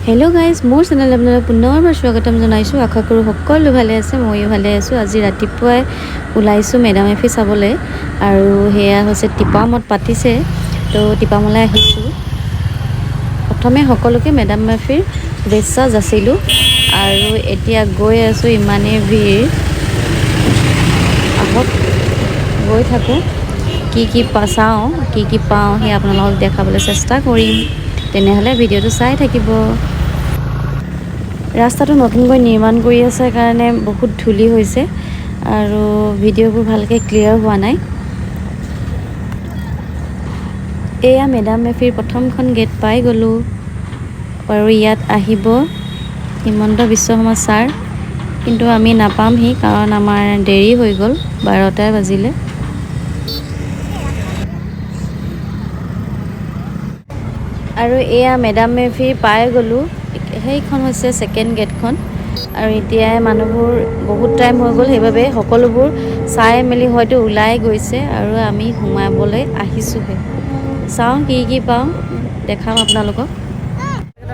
Hello' guys, মোৰ channel আপোনালোক পুনৰবাৰ স্বাগতম জনাইছোঁ। আশা কৰোঁ সকলো ভালে আছে, ময়ো ভালে আছোঁ। আজি ৰাতিপুৱাই ওলাইছোঁ মেডাম মেফি চাবলৈ আৰু সেয়া হৈছে টিপামত পাতিছে, তো টিপামলৈ আহিছোঁ। প্ৰথমে সকলোকে মেডাম মেফিৰ শুভেচ্ছা যাচিলোঁ আৰু এতিয়া গৈ আছোঁ। ইমানেই ভিৰ, আহক গৈ থাকোঁ। কি কি চাওঁ, কি কি পাওঁ সেই আপোনালোকক দেখাবলৈ চেষ্টা কৰিম। তেনেহ'লে ভিডিঅ'টো চাই থাকিব। ৰাস্তাটো নতুনকৈ নিৰ্মাণ কৰি আছে কাৰণে বহুত ধূলি হৈছে আৰু ভিডিঅ'বোৰ ভালকৈ ক্লিয়াৰ হোৱা নাই। এয়া মেডাম মেফিৰ প্ৰথমখন গেট পাই গ'লোঁ আৰু ইয়াত আহিব হিমন্ত বিশ্ব শৰ্মা ছাৰ, কিন্তু আমি নাপামহি কাৰণ আমাৰ দেৰি হৈ গ'ল, 12টাই বাজিলে। আৰু এয়া মেডাম মেফি পাই গ'লোঁ। সেইখন হৈছে ছেকেণ্ড গেটখন। আৰু এতিয়াই মানুহবোৰ বহুত টাইম হৈ গ'ল, সেইবাবে সকলোবোৰ চাই মেলি হয়তো ওলাই গৈছে আৰু আমি সোমাবলৈ আহিছোঁহে। চাওঁ কি কি পাওঁ, দেখাম আপোনালোকক।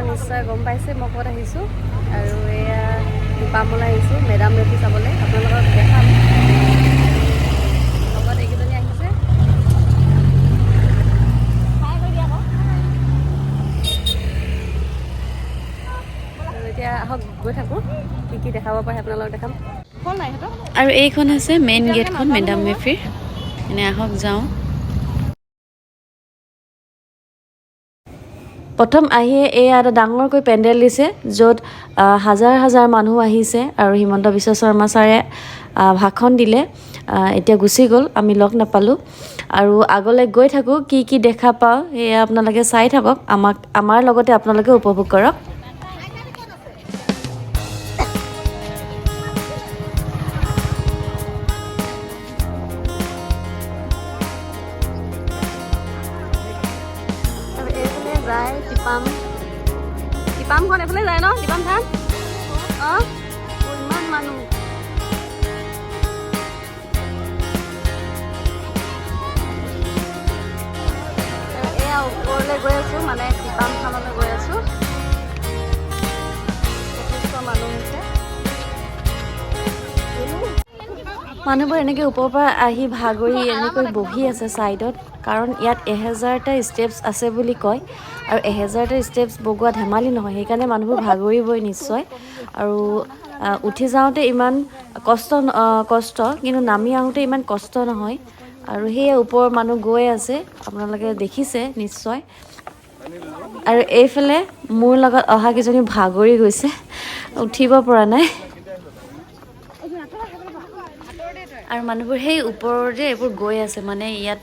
নিশ্চয় গম পাইছে মই ক'ত আহিছোঁ। আৰু এয়া টিপামলৈ আহিছোঁ মেডাম মেফি চাবলৈ, আপোনালোকক দেখাম। লগত এইকেইজনী আহিছে। আৰু এতিয়া আহক গৈ থাকোঁ, কি কি দেখাব পাৰে আপোনালোকক দেখাম। হ'ল নাই সিহঁতৰ। আৰু এইখন হৈছে মেইন গেটখন মেডাম মেফিৰ। এনে আহক যাওঁ। প্ৰথম আহিয়ে এয়া এটা ডাঙৰকৈ পেণ্ডেল দিছে, য'ত হাজাৰ হাজাৰ মানুহ আহিছে আৰু হিমন্ত বিশ্ব শৰ্মা ছাৰে ভাষণ দিলে। এতিয়া গুচি গ'ল, আমি লগ নাপালোঁ। আৰু আগলৈ গৈ থাকোঁ, কি কি দেখা পাওঁ সেয়া আপোনালোকে চাই থাকক। আমাক আমাৰ লগতে আপোনালোকে উপভোগ কৰক। আৰু এইফালে যায় টিপাম, টিপামখন এইফালে যায় ন, টিপাম থান। অঁ, ইমান মানুহ। আৰু এয়া ওপৰলৈ গৈ আছোঁ, মানে টিপাম থানলৈ গৈ আছোঁ। যথেষ্ট মানুহ হৈছে। মানুহবোৰ এনেকৈ ওপৰৰ পৰা আহি ভাগৰি এনেকৈ বহি আছে ছাইডত, কাৰণ ইয়াত 1000টা ষ্টেপছ আছে বুলি কয় আৰু 1000টা ষ্টেপছ বগোৱা ধেমালি নহয়, সেইকাৰণে মানুহবোৰ ভাগৰিবই নিশ্চয়। আৰু উঠি যাওঁতে ইমান কষ্ট, কিন্তু নামি আহোঁতে ইমান কষ্ট নহয়। আৰু সেয়ে ওপৰৰ মানুহ গৈ আছে, আপোনালোকে দেখিছে নিশ্চয়। আৰু এইফালে মোৰ লগত অহা কেইজনী ভাগৰি গৈছে, উঠিব পৰা নাই। আৰু মানুহবোৰ সেই ওপৰতে এইবোৰ গৈ আছে, মানে ইয়াত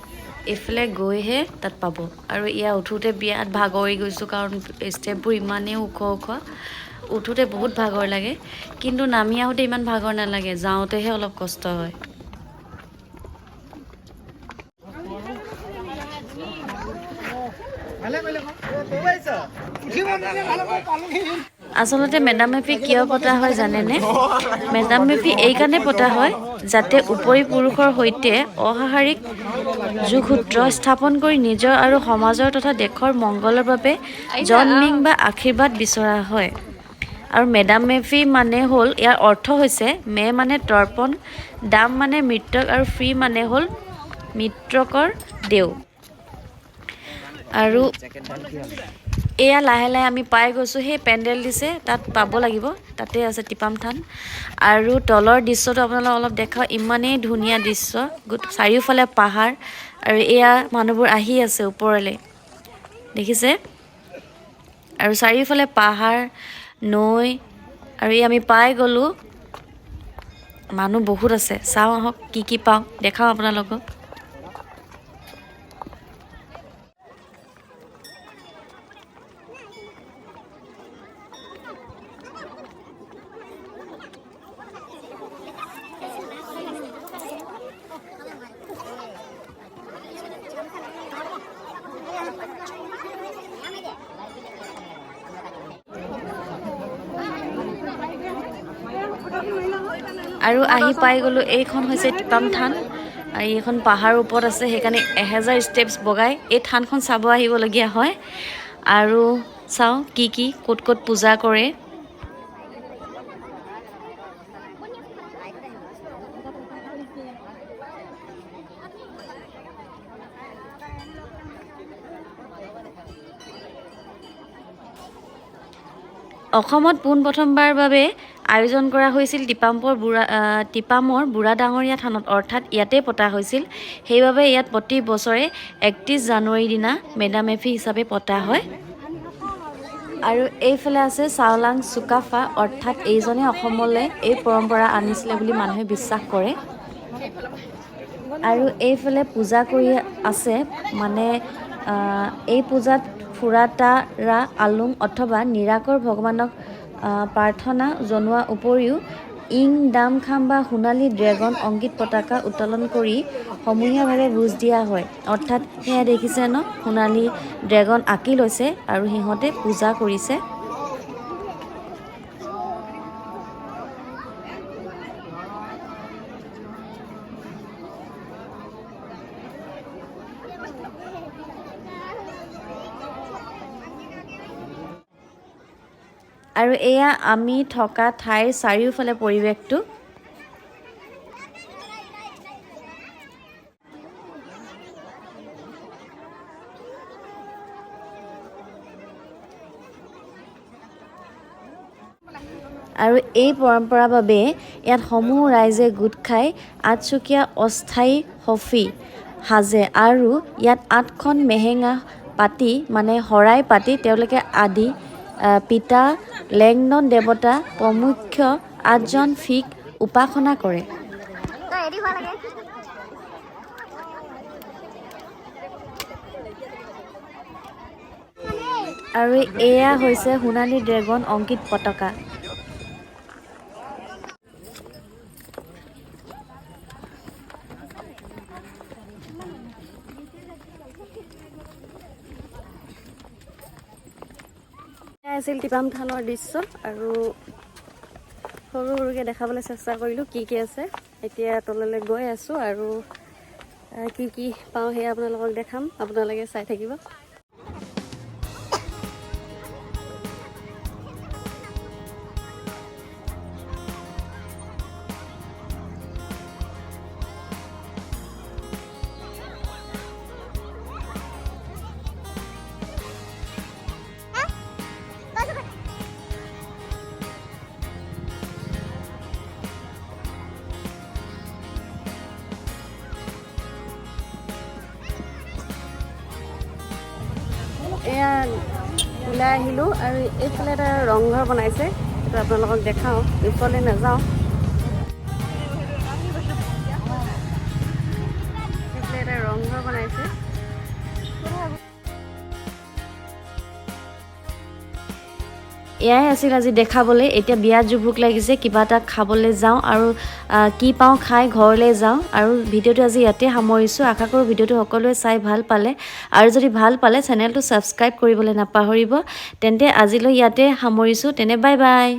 এইফালে গৈহে তাত পাব। আৰু ইয়াত উঠোঁতে বিৰাট ভাগৰি গৈছোঁ, কাৰণ ষ্টেপবোৰ ইমানেই ওখ ওখ, উঠোঁতে বহুত ভাগৰ লাগে, কিন্তু নামি আহোঁতে ইমান ভাগৰ নালাগে, যাওঁতেহে অলপ কষ্ট হয়। আচলতে মেডাম মেফি কিয় পতা হয় জানেনে? মেডাম মেফি এইকাৰণে পতা হয় যাতে উপৰি পুৰুষৰ সৈতে অসাহাৰিক যোগসূত্ৰ স্থাপন কৰি নিজৰ আৰু সমাজৰ তথা দেশৰ মংগলৰ বাবে জন্মিং বা আশীৰ্বাদ বিচৰা হয়। আৰু মেডাম মেফি মানে হ'ল, ইয়াৰ অৰ্থ হৈছে মে মানে তৰ্পণ, দাম মানে মৃতক আৰু ফ্ৰী মানে হ'ল মৃতকৰ দেও। আৰু এয়া লাহে লাহে আমি পাই গৈছোঁ, সেই পেণ্ডেল দিছে তাত পাব লাগিব, তাতে আছে টিপাম থান। আৰু তলৰ দৃশ্যটো আপোনালোকক অলপ দেখাওঁ, ইমানেই ধুনীয়া দৃশ্য, গোট চাৰিওফালে পাহাৰ। আৰু এয়া মানুহবোৰ আহি আছে ওপৰলৈ, দেখিছে? আৰু চাৰিওফালে পাহাৰ, নৈ। আৰু এই আমি পাই গ'লোঁ, মানুহ বহুত আছে। চাওঁ আহক কি কি পাওঁ, দেখাওঁ আপোনালোকক। আৰু আহি পাই গ'লোঁ, এইখন হৈছে টিপাম থান। আৰু এইখন পাহাৰৰ ওপৰত আছে, সেইকাৰণে 1000 ষ্টেপছ বগাই এই থানখন চাব আহিবলগীয়া হয়। আৰু চাওঁ কি কি ক'ত ক'ত পূজা কৰে। অসমত পোনপ্ৰথমবাৰ বাবে আয়োজন কৰা হৈছিল টিপামৰ বুঢ়া ডাঙৰীয়া থানত, অৰ্থাৎ ইয়াতে পতা হৈছিল। সেইবাবে ইয়াত প্ৰতি বছৰে 31 জানুৱাৰীৰ দিনা মেডাম-মেফি হিচাপে পতা হয়। আৰু এইফালে আছে চাওলাং চুকাফা, অৰ্থাৎ এইজনে অসমলৈ এই পৰম্পৰা আনিছিলে বুলি মানুহে বিশ্বাস কৰে। আৰু এইফালে পূজা কৰি আছে, মানে এই পূজাত ফুৰাতাৰা আলুং অথবা নিৰাকৰ ভগৱানক প্ৰাৰ্থনা জনোৱা উপৰিও ইং দাম খাম বা সোণালী ড্ৰেগন অংকিত পতাকা উত্তোলন কৰি সমূহীয়াভাৱে ভোজ দিয়া হয়। অৰ্থাৎ সেয়া দেখিছে ন, সোণালী ড্ৰেগন আঁকি লৈছে আৰু সিহঁতে পূজা কৰিছে। আৰু এয়া আমি থকা ঠাইৰ চাৰিওফালে পৰিৱেশটো। আৰু এই পৰম্পৰাৰ বাবে ইয়াত সমূহ ৰাইজে গোট খাই আঠচুকীয়া অস্থায়ী সফি সাজে আৰু ইয়াত 8খন মেহেঙা পাতি, মানে শৰাই পাতি তেওঁলোকে আদি পিতা লেংডন দেৱতা প্ৰমুখ্য 8জন ফিক উপাসনা কৰে। আৰু এয়া হৈছে সোণালী ড্ৰেগন অংকিত পতাকা। আছিল টিপাম থানৰ দৃশ্য আৰু সৰু সৰুকৈ দেখাবলৈ চেষ্টা কৰিলোঁ কি কি আছে। এতিয়া তললৈ গৈ আছোঁ আৰু কি কি পাওঁ সেয়া আপোনালোকক দেখাম, আপোনালোকে চাই থাকিব। এয়া ওলাই আহিলোঁ আৰু এইফালে এটা ৰংঘৰ বনাইছে, সেইটো আপোনালোকক দেখাওঁ, ওচৰলৈ নাযাওঁ। এইফালে এটা ৰংঘৰ বনাইছে। এয়াই আছিল আজি দেখাবলৈ। এতিয়া বিৰাট জোৰ ভোক লাগিছে, কিবা এটা খাবলৈ যাওঁ আৰু কি পাওঁ খাই ঘৰলৈ যাওঁ। আৰু ভিডিঅ'টো আজি ইয়াতে সামৰিছোঁ। আশা কৰোঁ ভিডিঅ'টো সকলোৱে চাই ভাল পালে, আৰু যদি ভাল পালে চেনেলটো ছাবস্ক্ৰাইব কৰিবলৈ নাপাহৰিব। তেন্তে আজিলৈ ইয়াতে সামৰিছোঁ। তেনে বাই বাই।